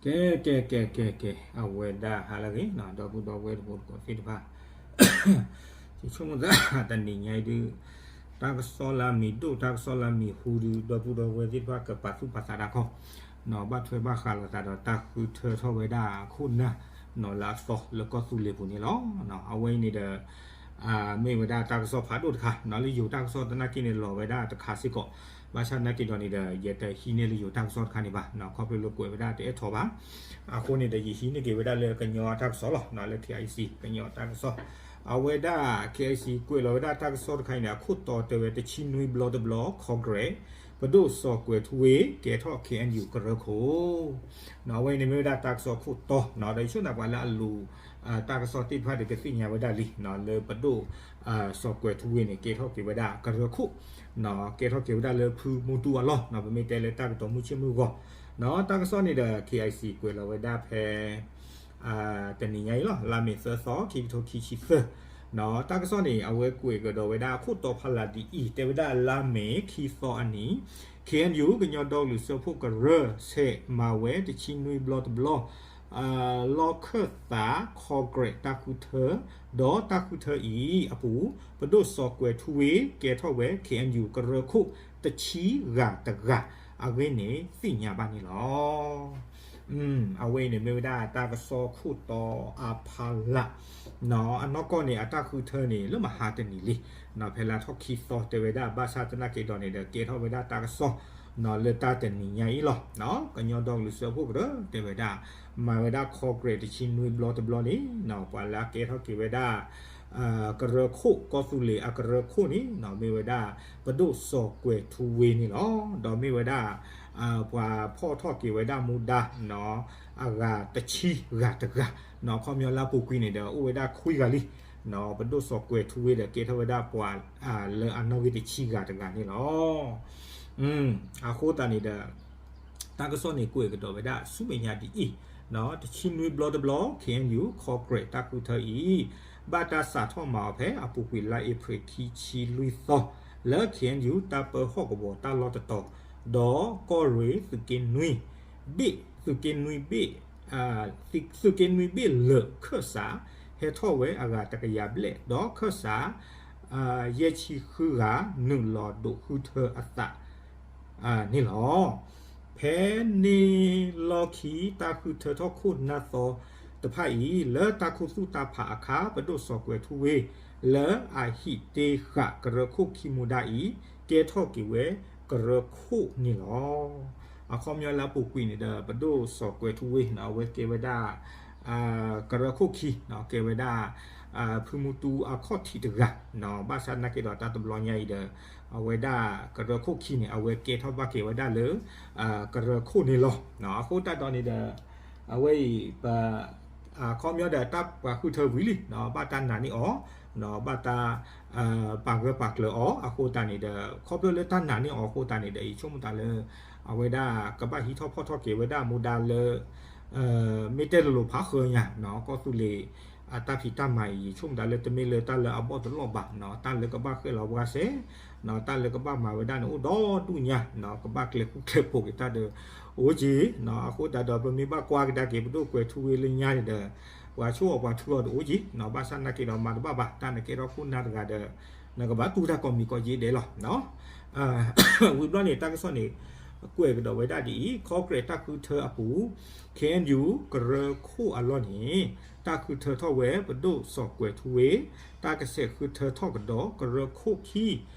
ကဲ ကဲ ကဲ ကဲ ကဲ အဝဲဒၣ်ဟါလၢအဂ့ၤ ဒီပုၢ်ဒီဝဲၢ်တံၤသကိးသ့ၣ်တဖၣ်, ယဆိကမိၣ်သး တနံၤညါအံၤဒုး တၢ်ကစီၣ်လၢအမံၤဒိၣ် တၢ်ကစီၣ်လၢအမံၤဟူဒုး ဒီပုၢ်ဒီဝဲၢ်သ့ၣ်တဖၣ်ကပာ်သူၣ်ပာ်သးတၢ်ခီ, ဘၣ်ထွဲဘၣ်ဃးလိာ်သးဒီးတၢ်ဃုထၢထီၣ်ဝဲဒၣ်ခိၣ်နၢ် လၢအသီလၢကီၢ်သူလ့ၤပူၤန့ၣ်လီၤ. အဝဲအံၤန့ၣ်ဒီး မ့ၢ်ဝဲဒၣ်တၢ်ကစီၣ်ဖးဒိၣ်တခါ လၢယိၤတၢ်ကစီၣ်သနာ်က့န့ၣ် လီၤဝဲဒၣ်တခါစ့ၢ်ကီး, ဘၣ်ဆၣ်သနာ်က့ဒီးန့ၣ်ဒီး ယတဟံးန့ၢ်လၢယိၤတၢ်ကစီၣ်တခါန့ၣ်ဘၣ်, ခီဖျိလၢကွဲးဝဲဒၣ်တအဲၣ်ထီၣ်ဘၣ်, အဃိန့ၣ်ဒီး ယဟံးန့ၢ်က့ၤဝဲဒၣ်လၢကညီတၢ်ကစီၣ်လီၤ, လၢ KIC ကညီတၢ်ကစီၣ်, အဝဲဒၣ် KIC ကွဲးလီၤဝဲဒၣ်တၢ်ကစီၣ်တခါအံၤန့ၣ် အခိၣ်တီတဲဝဲ တဆံနွံဘျီတဘျီ Congress ပဒိၣ်စီၤကွဲၤထူဝ့ ကဲထီၣ် KNU ကရၢခိၣ် အဝဲန့ၣ်မ့ၢ်ဝဲဒၣ်တၢ်ကစီၣ်ခိၣ်တီ, ဒီးယဆိကမိၣ်သးပှၤလၢအလူၤ တၢ်ကစီၣ်သ့ၣ်တဖၣ်ဒီးကသ့ၣ်ညါဝဲဒၣ်လံ, လၢပဒိၣ်စီၤကွဲၤထူဝ့န့ၣ် ကဲထီၣ်က့ၤဝဲဒၣ်ကရၢခိၣ်, ကဲထီၣ်က့ၤဝဲဒၣ်လၢဖုမူတူအလီၢ်, ပမ့ၢ်တဲလၢတၢ်ကတိၤမုၢ်ဆ့ၣ်မုၢ်ဂီၤ, တၢ်ကစီၣ်န့ၣ်ဒီး KIC ကွဲးလီၤဝဲဒၣ်ဖဲ တနံၤညါအံၤလီၤ, လါမ့ၤသၢသီ ခံကထိခံဆံသၢ, တၢ်ကစီၣ်န့ၣ် အဝဲကွဲးကဒီးဝဲဒၣ်အခိၣ်တီဖီလာ်ဒ်အံၤ, တဲဝဲဒၣ်လါမ့ၤခံသီအနံၤ, KNU ကညီဒီကလုာ်စၢဖှိၣ်ကရၢ ဆဲးမၤဝဲတဆံနွံဘျီတဘျီ လီၢ်ခၢၣ်သး Congress တၢ်ဃုထၢ ဒီးတၢ်ဃုထၢအံၤအပူၤ ပဒိၣ်စီၤကွဲၤထူဝ့ ကဲထီၣ်ဝဲ KNU ကရၢခိၣ်တဆံဂၤတဂၤအဂ့ၢ်န့ၣ် သ့ၣ်ညါဘၣ်န့ၣ်လီၤ. အဝဲအံၤန့ၣ်မ့ၢ်ဝဲဒၣ်တၢ်ကစီၣ်ခိၣ်တီအဖီလာ်, အနီၢ်ကီၢ်န့ၣ် အတၢ်ဃုထၢန့ၣ် လၢမဟါတနံၤလံ, ဖဲလါထီၣ်ခံသီတဲဝဲဒၣ်, ဘၣ်ဆၣ်သနာ်က့ဒီးန့ၣ်ဒီး ကဲထီၣ်ဝဲဒၣ်တၢ်ကစီၣ် လၢတၢ်တနံၤညါအံၤလီၤ, ကညီဒီကလုာ်စၢဖှိၣ်ကရၢတဲဝဲဒၣ်, မၤဝဲဒၣ် Congress တဆံနွံဘျီတဘျီန့ၣ် ပှၤလၢအကဲထီၣ်က့ၤဝဲဒၣ် ကရၢခိၣ် ကီၢ်သူလ့ၤအကရၢခိၣ်န့ၣ် မ့ၢ်ဝဲဒၣ် ပဒိၣ်စီၤကွဲၤထူဝ့န့ၣ်လီၤ. ဒီးမ့ၢ်ဝဲဒၣ် ပှၤဖီၣ်ထီၣ်က့ၤဝဲဒၣ်မူဒါ အဂၤတဆံဂၤတဂၤ, ခီပညီလၢအပူၤကွံာ်န့ၣ်ဒီး အိၣ်ဝဲဒၣ်ခွံဂၤလံ, ပဒိၣ်စီၤကွဲၤထူဝ့ဒီး ကဲထီၣ်ဝဲဒၣ်ပှၤလၢအနီၣ်ဂံၢ်တဆံဂၤတဂၤန့ၣ်လီၤ. အဃိသတးန့ၣ်ဒီး တၢ်ကစီၣ်န့ၣ်ကွဲးကဒီးဝဲဒၣ်ဆူမဲာ်ညါဒ်အံၤ, တဆံနွံဘျီတဘျီ KNU Congress တၢ်ဃုထၢအံၤ ဘၣ်တၢ်စးထီၣ်မၤအီၤဖဲအပူၤကွံာ်လါအ့ဖြ့ၣ်ခံဆံလွံၢ်သီ လၢ KNU တၢ်ပၢဟီၣ်ကဝီၤတၢ်လီၢ်တတီၤ, ဒီးကီၢ်ရ့ၣ်သုးက့နွံ ဘ့ၣ် သုးက့နွံဘ့ၣ် သုးက့နွံဘ့ၣ်လၢာ်ခၢၣ်စး ဟဲထီၣ်ဝဲအဂၤတကယၤဘျဲၣ် ဒီးခၢၣ်စး ယဲၢ်ဆံဃုဂၤ နုာ်လီၤဒိးဃုထၢအသး န့ၣ်လီၤ. ဖဲန့ၣ်လီၢ်ခံတၢ်ဃုထၢထီၣ်ခိၣ်နၢ်သီတဖၣ်အံၤ လၢတၢ်ခူသူၣ်တၢ်ဖးအခါ ပဒိၣ်စီၤကွဲၤထူဝ့ လၢအဟံးတ့ဃာ်ကရၢခိၣ်ခံမူဒါအံၤ ကဲထီၣ်က့ၤဝဲကရၢခိၣ်န့ၣ်လီၤ. အခီပညီလၢအပူၤကွံာ်န့ၣ်ဒီး ပဒိၣ်စီၤကွဲၤထူဝ့ အဝဲကဲဝဲဒၣ် ကရၢခိၣ်ခံ ကဲဝဲဒၣ် ဖုမူတူအခီၣ်ထံးတဂၤ, ဘၣ်ဆၣ်သနာ်က့ဒီးတၢ်တဘျီညါအံၤဒီး အဝဲဒၣ်ကရၢခိၣ်ခံန့ၣ် အဝဲကဲထီၣ်ဘၣ်က့ၤဝဲဒၣ်လၢ ကရၢခိၣ်န့ၣ်လီၤ. အဃိသတးဒီးန့ၣ်ဒီး အဝဲအံၤ ပ အခီပညီဒီးတၢ်ပှၤဃုထၢဝံၤလံ, ဘၣ်တၢ်နာ်န့ၢ်အီၤ, ဘၣ်တၢ် ပာ်ဂၢၢ်ပာ်ကျၢၤအီၤအဃိသတးန့ၣ်ဒီး ခီဖျိလၢတၢ်နာ်န့ၢ်အီၤအဃိသတးန့ၣ်ဒီး ယဆိကမိၣ်သးလၢ အဝဲဒၣ်ကဘၣ်ဟံးထီၣ်ဖီၣ်ထီၣ်က့ၤဝဲဒၣ်မူဒါလၢ မ့ၢ်တဲလိၤလိၤဖးဃၢညါ ကီၢ်သူလ့ၤ အတၢ်ဖံးတၢ်မၤအံၤ ယဆိကမိၣ်သးလၢတမ့ၢ်လၢတၢ်လၢအဘီၣ်တလီၢ်ဘၣ်, တၢ်လၢကဘၣ်ဃဲၣ်လီၤပှၤစဲး, တၢ်လၢကဘၣ်မၤဝဲဒၣ်န့ၣ်အိၣ်ဒီဒူၣ်ညါ, ကဘၣ်ကျဲၤဃူကျဲၤဖိးက့ၤတၢ်ဒီး အိၣ်က့ၤ, အဃိသတးဒီးပမ့ၢ်ဘၣ်ကွၢ်ကဒါက့ၤပဒိၣ်ကွဲၤထူဝ့လၢညါန့ၣ်ဒီး ပှၤဆိၣ်အီၤပှၤထုအီၤတအိၣ်က့ၤ, ဘၣ်ဆၣ်သနာ်က့ဒီးမၤတဘၣ်ဘၣ်, တၢ်နကဲထီၣ်ခိၣ်နၢ်တဂၤဒီး နကဘၣ်တူၢ်တၢ်ကိးမံၤကိးယ့ၢ်ဒဲးလီၤ. ဝံၤဘျီန့ၣ် တၢ်ကစီၣ်န့ၣ် ကွဲးကဒီးဝဲဒၣ်ဒ်အံၤ, ခီကရဲးတၢ်ဃုထၢအပူၤ KNU ကရၢခိၣ်အလီၢ်န့ၣ် တၢ်ဃုထၢထီၣ်ဝဲပဒိၣ်စီၤကွဲၤထူဝ့, တၢ်ကဆဲးဃုထၢထီၣ်ကဒီးကရၢခိၣ်ခံ,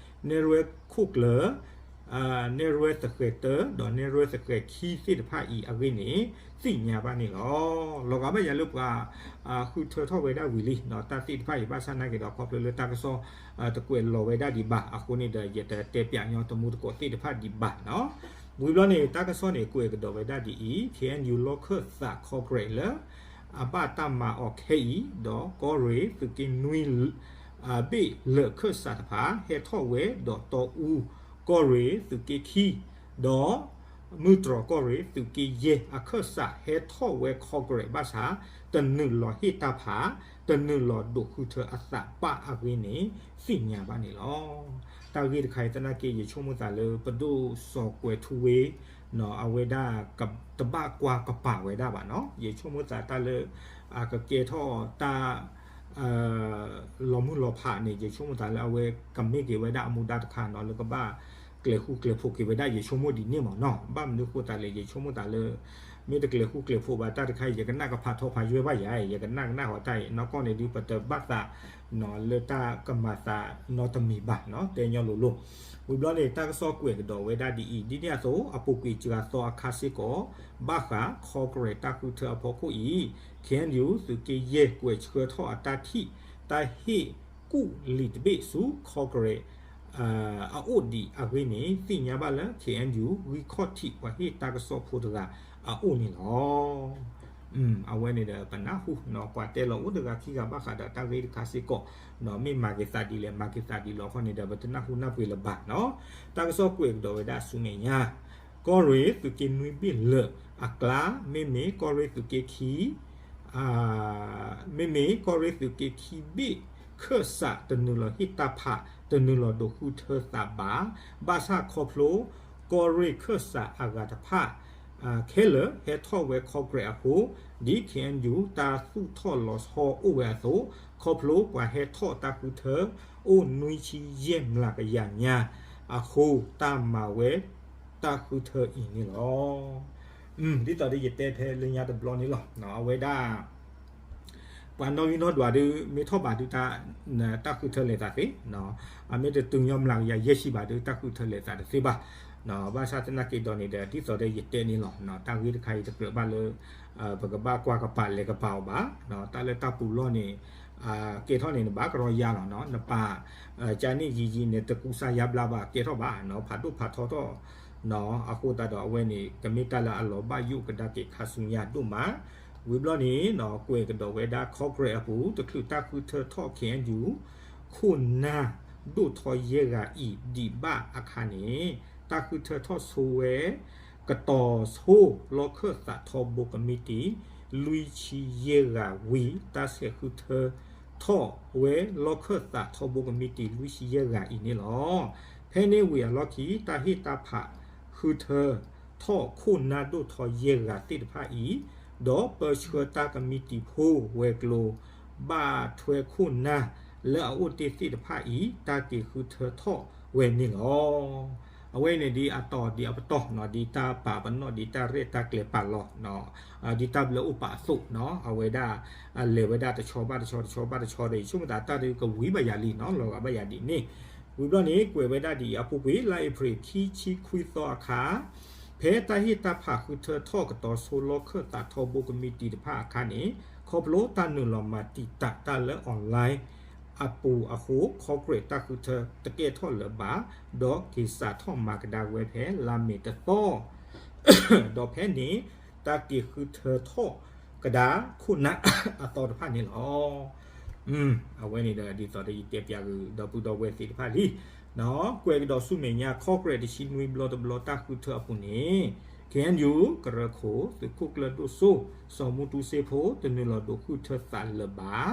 နဲၣ်ရွဲၣ်ခိၣ်ကျၢၢ်, နဲၣ်ရွဲၣ်သဃဲၤတၢ ဒီးနဲၣ်ရွဲၣ်သဃဲၤခံသ့ၣ်တဖၣ်အံၤအဂ့ၢ်န့ၣ် သ့ၣ်ညါဘၣ်န့ၣ်လီၤ. လီၤဂာ်ဘၣ်ယၤလၢပှၤ ဃုထၢထီၣ်ဝဲဒၣ်ဝံၤလံ တၢ်သ့ၣ်တဖၣ်အံၤ ဘၣ်ဆၣ်သနာ်က့ဒီး ခီဖျိလၢတၢ်ကစီၣ် တကွဲးလီၤဝဲဒၣ်ဒံးဘၣ်အဃိန့ၣ်ဒီး ယတတဲပၠးညီတမူတကိးသ့ၣ်တဖၣ်ဒံးဘၣ်နီၤ. ဝံၤဘျီန့ၣ် တၢ်ကစီၣ်န့ၣ် ကွဲးကဒီးဝဲဒၣ်ဒ်အံၤ, KNU လီၢ်ခၢၣ်သးခီကရဲးလၢ အဘၣ်တၢ်မၤအီၤခဲအံၤ ဒီးကီၢ်ရ့ၣ်သုးက့နွံ ဘ့ၣ်လၢာ်ခၢၣ်စးတဖၣ် ဟဲထီၣ်ဝဲဒီးတီအူ ကီၢ်ရ့ၣ်သုးက့ခံ ဒီး မုၢ်တြီၤကီၢ်ရ့ၣ်သုးက့ယဲၢ်အခၢၣ်စး ဟဲထီၣ်ဝဲခီကရဲးဘၣ်ဆၣ် တနုာ်လီၤဟ့ၣ်တၢ်ဖး တနုာ်လီၤဒိးဃုထၢအသးဘၣ်အဂ့ၢ်န့ၣ် သ့ၣ်ညါဘၣ်န့ၣ်လီၤ. တၢ်ဂ့ၢ်တခါအံၤသနာ်က့ ယဆိကမိၣ်သးလၢပဒိၣ်စီၤကွဲၤထူဝ့ အဝဲဒၣ်တဘၣ်ကွၢ်ကပၤဝဲဒၣ်ဘၣ်နီၤ. ယဆိကမိၣ်သးတၢ်လၢ အကကဲထီၣ်တၢ် လီၤမုၢ်လီၤဖးန့ၣ် ယဆိကမိၣ်သးလၢအဝဲကမ့ၢ်က့ၤဝဲဒၣ်အမူဒါတခါနီၤ လၢကဘၣ်ကျဲၤဃူကျဲၤဖိးက့ၤဝဲဒၣ် ယဆိကမိၣ်ဒ်န့ၣ်မ့ၢ်နီၤ. ဘၣ်မနုၤဃိသးလဲၣ် ယဆိကမိၣ်သးလၢ မ့ၢ်တကျဲၤဃူကျဲၤဖိးဘၣ်တၢ်တခါအံၤ ယကနၣ်ကဖးထီဖးယွဲၢ်ဘၣ်ယၤ ယကနၣ်ကနၣ်ဟီတၢ်အံၤ နီၢ်ကီၢ်န့ၣ်ဒုး ပတဘၣ်သးနီၤလၢတၢ်ကမၤသးနီတမံၤဘၣ်နီၤ တဲညီလိၤလိၤ. ဝံၤဘျီန့ၣ် တၢ်ကစီၣ်ကွဲးကဒီးဝဲဒၣ်ဒ်အံၤ ဒ်န့ၣ်အသိး အပူၤကွံာ်စှၤသီအခါစ့ၢ်ကီး ဘၣ်ဃး Congress တၢ်ဃုထၢအဖီခိၣ်အံၤ ခ့ၣ်အဲၣ်ယူၣ် သုးက့ယဲၢ် ကွဲးဆှၢထီၣ်အတၢ်ထံၣ် တၢ်ဟ့ၣ်ကူၣ်လံာ်တဘ့ၣ်ဆူ Congress အအိၣ်ဒံးအဂ့ၢ်န့ၣ် သ့ၣ်ညါဘၣ်လၢ ခ့ၣ်အဲၣ်ယူၣ် ဂံၢ်ခီၣ်ထံးပှၤဟ့ၣ်တၢ်ကစီၣ်ဖိတဂၤအအိၣ်န့ၣ်လီၤ. အဝဲန့ၣ်ဒီး ပနၢ်ဟူနီၤ ပှၤတဲလီၤအိၣ်တဂၤခံဂၤဘၣ်ဃးဒီးတၢ်ဂ့ၢ်တခါစ့ၢ်ကီးနီၤ မ့ၢ်မၤက့ၤသးဒ်လဲၣ် မၤက့ၤသးဒ်လဲၣ်အဃိန့ၣ်ဒီး ပတနၢ်ဟူနၢ်ပှ့ၤလၢၤဘၣ်နီၤ. တၢ်ကစီၣ်ကွဲးကဒီးဝဲဒၣ်ဆူမဲာ်ညါ ကီၢ်ရ့ၣ်သုးက့နွံဘ့ၣ်လၢာ်အကျါ မ့မ့ၢ်ကီၢ်ရ့ၣ်သုးက့ခံ မ့မ့ၢ်ကီၢ်ရ့ၣ်သုးက့ခံဘ့ၣ် ခၢၣ်စးတနုာ်လီၤဟ့ၣ်တၢ်ဖး တနုာ်လီၤဒိးဃုထၢသးဘၣ်. ဘၣ်ဆၣ်ခီဖျိ ကီၢ်ရ့ၣ်ခၢၣ်စးအဂၤတဖၣ် ခဲလၢာ်ဟဲထီၣ်ဝဲ Congress အဃိ ဒ် ခ့ၣ်အဲၣ်ယူၣ် တၢ်သူၣ်ထီၣ်လီၤဆီအိၣ်ဝဲအသိး ခီဖျိပှၤဟဲထီၣ်တၢ်ဃုထၢ အိၣ်နွံဆံယဲၢ်မျးကယၤညါအဃိ တၢ်မၤဝဲ တၢ်ဃုထၢအံၤန့ၣ်လီၤ. ဒ်သိးဒီးယတဲဖဲလၢညါတဘျီန့ၣ်လီၤ. အဝဲဒၣ် ပှၤနီၣ်ဂံၢ်နီၣ်ဒွးဒုး မ့ၢ်ထီၣ်ဘးဒုး တၢ်ဃုထၢလဲၤသးသ့, အမ့ၢ်တတုၤညီမျးကယၤယဲၢ်ဆံဘးဒုး တၢ်ဃုထၢလဲၤသးတသ့ဘၣ်. ဘၣ်ဆၣ်သနာ်က့ဒီးန့ၣ်ဒီး ဒ်သိးဒီးယတဲန့ၣ်လီၤ. တၢ်ဂ့ၢ်တခါအံၤတကြၢးဘၣ်လၢ ပကဘၣ်ကွၢ်ကပၤလဲၤကပၤအီၤဘၣ်. တၢ်လၢတၢ်ပူၤလီၢ်န့ၣ် ကဲထီၣ်န့ၣ် နဘၣ်ကရီယါလီၤ. နပာ် ကန့ၣ်ယံာ်ယံာ်န့ၣ် တကူစါယါဘျါဘၣ် ကဲထီၣ်ဘၣ် ဖးဒိၣ်ဖးထီထီၣ် အဃိသတးဒီးအဝဲန့ၣ် ကမ့ၢ်တၢ်လၢအလီၤဘၣ်ယိၣ်ကဒါက့ၤခါဆူညါဒိၣ်မး. ဝံၤဘျီန့ၣ် ကွဲးကဒီးဝဲဒၣ် Congress အပူၤ တချုးတၢ်ဃုထၢထီၣ် ခ့ၣ်အဲၣ်ယူၣ် ခိၣ်နၢ်ဒိၣ်ထီယဲၢ်ဂၤအံၤဒံးဘၣ်အခါန့ၣ် တၢ်ဃုထၢထီၣ်ဆိဝဲ ကတီၤဆိလီၢ်ခၢၣ်သးထီဘိကမံးတံာ် လွံၢ်ဆံယဲၢ်ဂၤဝံၤ တၢ်ဆဲးဃုထၢထီၣ်ဝဲလီၢ်ခၢၣ်သးထီဘိကမံးတံာ် လွံၢ်ဆံယဲၢ်ဂၤအံၤန့ၣ်လီၤ. ဖဲန့ၣ်ဝံၤအလီၢ်ခံ တၢ်ဟ့ၣ်တၢ်ဖးဃုထၢထီၣ်ခိၣ်နၢ်ဒိၣ်ထီယဲၢ်ဂၤသ့ၣ်တဖၣ်အံၤ ဒီးပၢဆှၢတၢ်ကမံးတံာ်ဖိဝဲၤကျိၤ ဘၣ်ထွဲခိၣ်နၢ်လၢအအိၣ်တ့ၢ်သ့ၣ်တဖၣ်အံၤ တၢ်က့ၤဃုထၢထီၣ်ဝဲန့ၣ်လီၤ. အဝဲန့ၣ်ဒ်အတီၤဒ်အပတီၢ်နီၤ ဒ်တၢ်ပာ်ပနီၣ် ဒ်တၢ်ရဲၣ်တၢ်ကျဲၤပာ်လီၤ ဒ်တၢ်ဘျၢအိၣ်ပာ်အသိးနီၤ အဝဲဒၣ် လဲၤဝဲဒၣ်တဆီဘၣ်တဆီ တဆီဘၣ်တဆီဒီး ယဆိကမိၣ်သးတၢ်ဒုးကဝံၤဘၣ်ယၤလံနီၤ လီၤဂာ်ဘၣ်ယၤဒ်န့ၣ်. ဝံၤဘျီန့ၣ် ကွဲးဝဲဒၣ်ဒ်အံၤ အပူၤကွံာ် လါအ့ဖြ့ၣ် ခံဆံခွံသီအခါ ဖဲတၢ်ဟ့ၣ်တၢ်ဖးဃုထၢထီၣ်ကတီၤဆိလီၢ်ခၢၣ်သးထီဘိကမံးတံာ်တဖၣ်အခါန့ၣ် ခီဖျိတၢ်နုာ်လီၤမၤတံာ်တာ်တၢ်လၢ online အပူၤအဃိ Congress တၢ်ဃုထၢတကဲထီၣ်လၢၤဘၣ် ဒီးက့ၤစးထီၣ်မၤကဒါဝဲဖဲလါမ့ၤတသီ ဒီးဖဲန့ၣ် တၢ်က့ၤဃုထၢထီၣ်ကဒါခိၣ်နၢ်အသီတဖၣ်န့ၣ်လီၤ. အဝဲန့ၣ်ဒီးဒ်သိးဒီးယတဲပျးကဒီပုၢ်ဒီဝဲၢ်သ့ၣ်တဖၣ်လံ ကွဲးကဒီးဆူမဲာ်ညါ Congress တဆံနွံဘျီတဘျီတၢ်ဃုထၢအပူၤန့ၣ် ခ့ၣ်အဲၣ်ယူၣ် ကရၢခိၣ် သုးခိၣ်ကျၢၢ်ဒိၣ်စိ စီၤမူတူစ့ဖိ တနုာ်လီၤဒိးဃုထၢသးလၢၤဘၣ်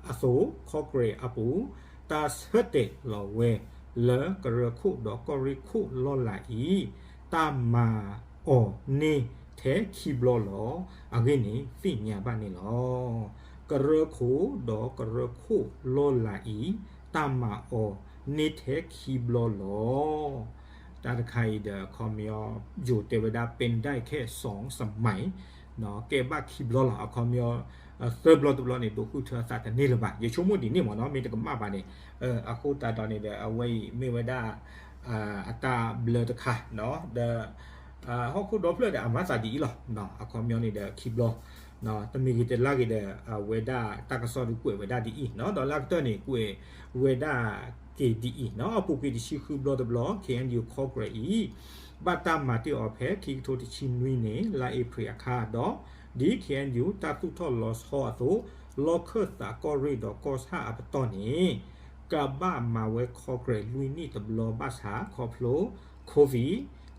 အသိး Congress အပူၤ တၢ်ဆၢတဲာ်လီၤဝဲလၢကရၢခိၣ်ဒီးကီၢ်ရ့ၣ်ခိၣ်လီၢ်လၤအံၤ တၢ်မၤအီၤန့ၢ်ထဲခံဘျီလီၤ. အဂ့ၢ်န့ၣ် သ့ၣ်ညါဘၣ်န့ၣ်လီၤ. ကရၢခိၣ်ဒီးကရၢခိၣ်လီၢ်လၤအံၤ တၢ်မၤအီၤန့ၢ်ထဲခံဘျီလီၤ. တၢ်တခါအံၤဒီး အခီပညီ ယိၤတဲဝဲဒၣ် ပၢၢ်ဒၣ်ခဲစီၤစမၤ ကဲဘၣ်ခံဘျီလီၤ. အခီပညီ သၢဘျီတဘျီန့ၣ် ဒိးဃုထၢအသးတန့ၢ်လၢၤဘၣ်. ယဆိကမိၣ်ဒ်န့ၣ်မ့ၢ်နီၤ မ့ၢ်တကမၣ်ဘၣ်န့ၣ် အဃိသတးဒီးန့ၣ်ဒီး အဝဲအံၤမ့ၢ်ဝဲဒၣ် အတၢ်ဘျၢတခါ ဒီး ဟီၣ်ခိၣ်ဒီဖျၢၣ်ဒီးအမၤသးဒ်အံၤလီၤ. အခီပညီန့ၣ်ဒီးခံဘျီ တမံၤဂ့ၤတလါဂ့ၤဒီး အဝဲဒၣ်တၢ်ကစီၣ်ဒုးကွဲးဝဲဒၣ်ဒ်အံၤနီၤ ဒီးလၢအကတၢၢ်န့ၣ် ကွဲးဝဲဒၣ်က့ၤဒ်အံၤနီၤ အပူၤကွံာ်တဆံဃုဘျီတဘျီ ခ့ၣ်အဲၣ်ယူၣ် Congress အံၤ ဘၣ်တၢ်မၤတ့ၢ်အီၤဖဲခံကထိတဆံနွံန့ၣ် လါအ့ဖြ့ၣ်အခါဒီး ဒ် ခ့ၣ်အဲၣ်ယူၣ် တၢ်သူၣ်ထီၣ်လီၤဆီအသိး လီၢ်ခၢၣ်သးကီၢ်ရ့ၣ်ဒီးကီၢ်ဆၣ်အပတီၢ်န့ၣ် ကဘၣ်မၤဝဲ Congress လွံၢ်နံၣ်တဘျီဘၣ်ဆၣ် ခီဖျိ COVID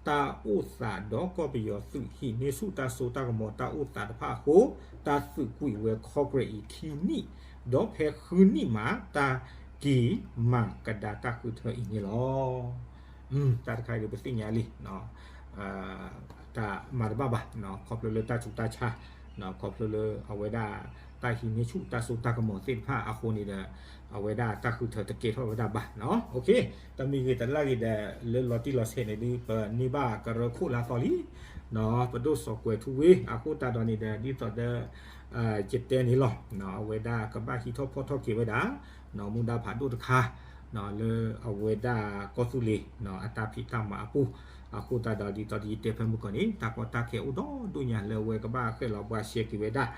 တၢ်အိၣ်သးဒီးကီၢ်ပယီၤသုးဟံးန့ၢ်ဆူၣ်တၢ်စိတၢ်ကမီၤတၢ်အိၣ်သးတဖၣ်အဃိ တၢ်သုးကွံာ်ဝဲ Congress အံၤခံနံၣ် ဒီးဖဲဃုနံၣ်မး တၢ်က့ၤမၤကဒါတၢ်ဃုထၢအံၤန့ၣ်လီၤ. တၢ်တခါအံၤဒီးပသ့ၣ်ညါလံနီၤ တၢ်မၤတဘၣ်ဘၣ်, ခီဖျိလၢတၢ်ဆူးတၢ်ဆါ, ခီဖျိလၢအဝဲဒၣ် တၢ်ဟံးန့ၢ်ဆူၣ်တၢ်စိတၢ်ကမီၤသ့ၣ်တဖၣ်အဃိန့ၣ်ဒီး အဝဲဒၣ်တၢ်ဃုထၢတကဲထီၣ်ဝဲဒၣ်ဘၣ်. တမံၤဂ့ၤတလၢ်ဂ့ၤဒီး လၢလီၤတံၢ်လီၤဆဲးန့ၣ်ဒုး ပန့ၢ်ဘၣ်ကရၢခိၣ်လၢအသီလံ, ပဒိၣ်စီၤကွဲၤထူဝ့ အဃိသတးဒီးန့ၣ်ဒီး ဒ်သိးဒီး ယတဲန့ၣ်လီၤ, အဝဲဒၣ်ကဘၣ်ဟံးထီၣ်ဖီၣ်ထီၣ်က့ၤဝဲဒၣ် မူဒါဖးဒိၣ်တခါ လၢအဝဲဒၣ်ကီၢ်သူလ့ၤ အတၢ်ဖံးတၢ်မၤအပူၤ, အဃိသတးဒီးဒ်သိးဒီးယတဲဖဲမုၢ်ကီၢ်န့ၣ် တၢ်ကီတၢ်ခဲအိၣ်ဒီဒိၣ်ညါလၢအဝဲကဘၣ်ဃဲၣ်လီၤဘှါရှဲက့ၤဝဲဒၣ်,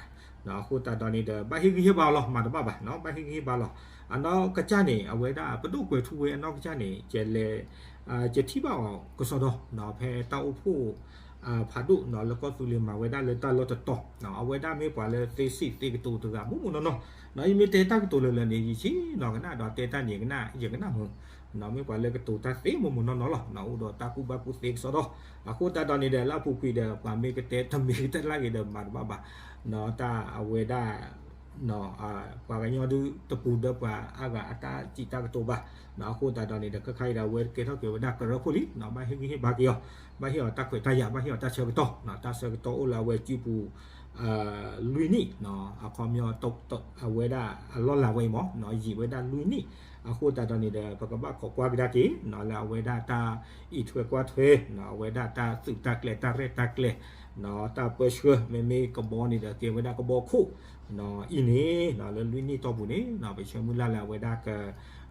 အဃိသတးဒီးန့ၣ်ဒီး ဘၣ်ဟ့ၣ်ဂံၢ်ဟ့ၣ်ဘါလီၤ မၤတဘၣ်ဘၣ်, ဘၣ်ဟ့ၣ်ဂံၢ်ဟ့ၣ်ဘါလီၤ. အနီၢ်ကစၢ်န့ၣ် အဝဲဒၣ်ပဒိၣ်ကွဲၤထူဝ့အနီၢ်ကစၢ်န့ၣ် ကလဲၤ ကထံၣ်ဘၣ်အီၤကစီဒီ ဖဲတၢ်အိၣ်ဖှိၣ် ဖးဒိၣ်လၢကီၢ်သူလ့ၤမၤဝဲဒၣ်လၢတၢ်လီၢ်တတီၤ, အဝဲဒၣ်မ့ၢ်ပှၤလၢသ့စံးသ့ကတိၤတဂၤမိၢ်မိၢ်နီၢ်နီၢ်, ယမ့ၢ်တဲတၢ်ကတိၤလၢလၢန့ၣ် ယဆ့ၣ်နီၤကနၣ်ဒီးတဲတၢ်န့ၣ်ကနၣ် ယကနၣ်မုာ်, မ့ၢ်ပှၤလၢကတိၤတၢ်သ့မိၢ်မိၢ်နီၢ်နီၢ်လီၤ, အိၣ်ဒီးတၢ်ကူၣ်ဘၣ်ကူၣ်သ့ကစီဒီ, အဃိသတးဒီးန့ၣ်ဒီး လၢအပူၤကွံာ်ဒီး ပှၤမ့ၢ်ကတဲတမံၤကတၢၢ်လၢ်ဂ့ၤဒီးမၤတဘၣ်ဘၣ်, တၢ်အဝဲဒၣ် ပှၤကညီဒုးတပူၤဒီးပှၤအါဂၤအတၢ်စံးတၢ်ကတိၤဘၣ်, အဃိသတးဒီးန့ၣ်ဒီး ခဲခါအံၤဒီးအဝဲကဲထီၣ်က့ၤဝဲဒၣ်ကရၢခိၣ်လံ, ဘၣ်ဟ့ၣ်ဂံၢ်ဟ့ၣ်ဘါက့ၤအီၤ, ဘၣ်ဟ့ၣ်အီၤတၢ်ခွဲးတၢ်ယာ် ဘၣ်ဟ့ၣ်အီၤတၢ်ဆၢကတီၢ်, တၢ်ဆၢကတီၢ်အိၣ်လၢအဝဲစုပူၤ လွံၢ်နံၣ်, အခီပညီ အဝဲဒၣ်အလီၢ်လၤဝဲအံၤမ့ၢ် ယံာ်ဝဲဒၣ်လွံၢ်နံၣ်, အဃိသတးဒီးန့ၣ်ဒီး ပကဘၣ်ခိးကွၢ်ကဒါက့ၤ လၢအဝဲဒၣ်တၢ်အံးထွဲကွၢ်ထွဲ, အဝဲဒၣ်တၢ်သုးတၢ်ကျဲၤတၢ်ရဲၣ်တၢ်ကျဲၤ, တၢ်ပၢဆှၢ မ့မ့ၢ်ကဘီန့ၣ်ဒီးကဲဝဲဒၣ်ကဘီခိၣ် အံၤန့ၣ် လၢလွံၢ်နံၣ်တီၢ်ပူၤန့ၣ် ပဆၢမုၢ်လၢ်လၢအဝဲဒၣ်က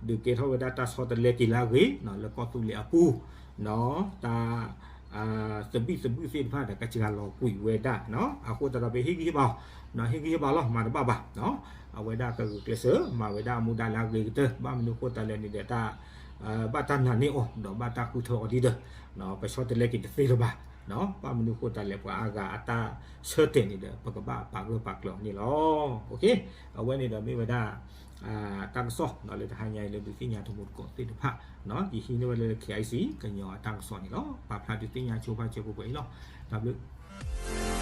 ဒုးကဲထီၣ်ဝဲဒၣ်တၢ်ဆီတလဲက့ၤလၢအဂ့ၤ လၢကီၢ်သူလ့ၤအပူၤ, တၢ် သဘံၣ်သဘုၣ်သ့ၣ်တဖၣ်ဒီး ကစှၤလီၤကွံာ်ဝဲဒၣ်, အဃိသတးဒီး ပဟ့ၣ်ဂံၢ်ဟ့ၣ်ဘါအီၤ, ဟ့ၣ်ဂံၢ်ဟ့ၣ်ဘါလီၤ မၤတဘၣ်ဘၣ်, အဝဲဒၣ်ကဂုာ်ကျဲးစၢး မၤဝဲဒၣ်အမူဒါလၢအဂ့ၤကတၢၢ် ဘၣ်မနုၤအဃိသတးလဲၣ်န့ၣ်ဒီး တၢ် ဘၣ်တၢ်နာ်န့ၢ်အီၤ ဒီးဘၣ်တၢ်ဃုထၢအီၤဒ်ဒီး ပဆီတလဲက့ၤတသ့လၢၤဘၣ်, ဘၣ်မနုၤအဃိသတးလဲၣ် ပှၤအါဂၤအတၢ်ဆၢတဲာ်န့ၣ်ဒီး ပကဘၣ်ပာ်ဂၢၢ်ပာ်ကျၢၤအီၤန့ၣ်လီၤ. အဝဲန့ၣ်ဒီးမ့ၢ်ဝဲဒၣ် တၢ်ကစီၣ်လၢတဟါညါအံၤ လၢဒုးသ့ၣ်ညါတမူတကိးသ့ၣ်တဖၣ်, ယဟံးန့ၢ်ဝဲလၢ KIC ကညီအတၢ်ကစီၣ်န့ၣ်လီၤ. ပာ်ဖျါဒုးသ့ၣ်ညါဆိပာ်စၢၤပှဲၤပှဲၤအံၤလီၤ. တၢ်ဘျုး